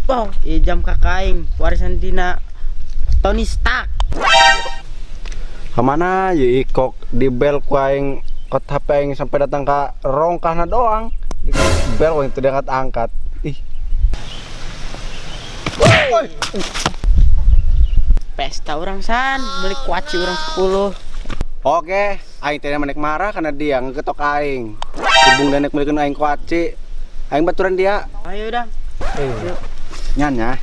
Oh, jam kakaing warisan dina Tony Stark. Kemana ya ikok di bel ku aing kot HP aing sampai datang ke rongkahna doang. Di bel ku aing teu diangkat-angkat. Ih. Pesta orang san, beli kuaci orang 10. Oke, aing teh menek marah karena dia ngeketok aing. Hubung dan nek melikeun aing kuaci. Aing baturan dia. Ayo dang. Eh. Nyan ya.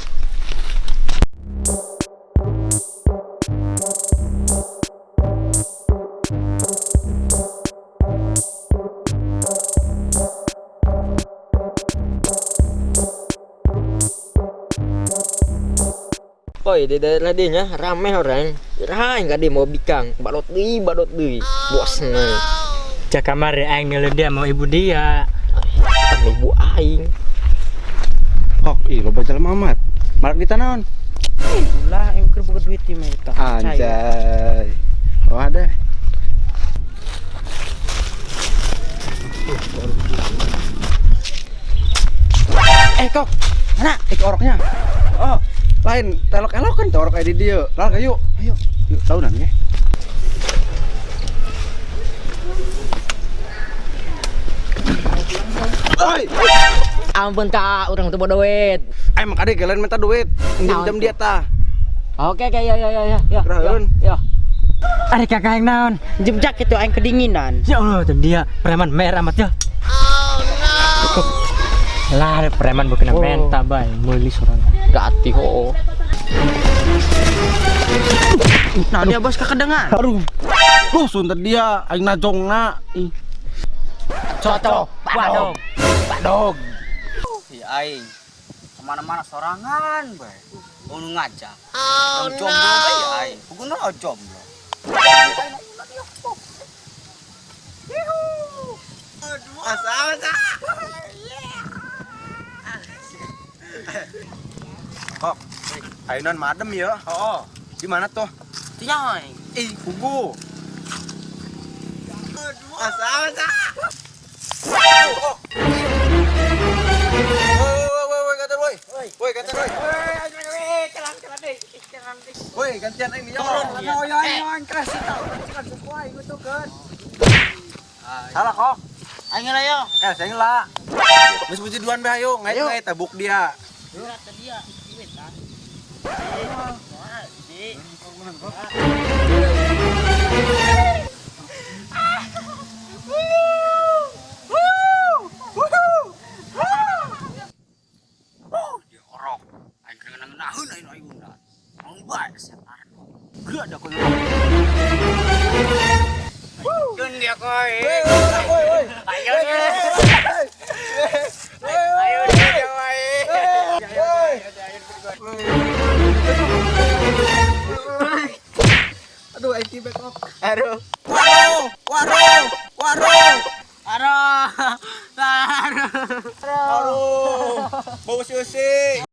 Oi, di daerah dinya rame orang. Rai enggak di mau bikang, balot deui. Bosen. Cak kamari aing nilai dia mau ibu dia. Sama ibu aing. Kok ih loba jelema amat. Marak di tanaon. Ulah aing keur boga duit ieu mah eta. Anjay. Oh ada. Eh kok, mana? Oroknya. Oh, lain telok-elokan tuh orok di dieu. Lah ayo, ayo. Yuk, tahunan ya. Oi, Ampun kak, urang teu boga duit. Emang ada kalian minta duit. Jam dia tah. Oke, oke, ya ya ya ya. Ya. Keraun. Ya. Ada kakak aing naon? Jebjak itu aing kedinginan. Ya Allah, tuh dia preman merah amat ya. Oh no. Lah, ada preman bukan menta bae, meuli sorang. Gati ho. Nah, dia bos kekedengan. Aduh. Duh, sunter dia aing najongna. Ih. Cocok, badog. Badog. Si aing kemana-mana sorangan bae. Unu ngajak. Oh, no. Jomblo bae ya aing. Puguna jomblo. Kok, ayeuna madem ya. Oh, di mana tuh? Tia aing. Ih, pugu. Woi, gantian woi. Woi, gantian aing nih. Salah kok. Aing lah yo. Eh, saya lah. Geus puji duan bae ayo, ngait-ngait tabuk dia. Dia duit ah. Dia orok. Aing keur ngeunaheun aing ayuna. Naon bae setan. Geura da koy. Keun dia koy. Ayo dia. Ayo dia wae. Aduh, aing tibek kok. Aduh. Waduh, waduh, waduh. Aduh. Aduh. Aduh, bau susi.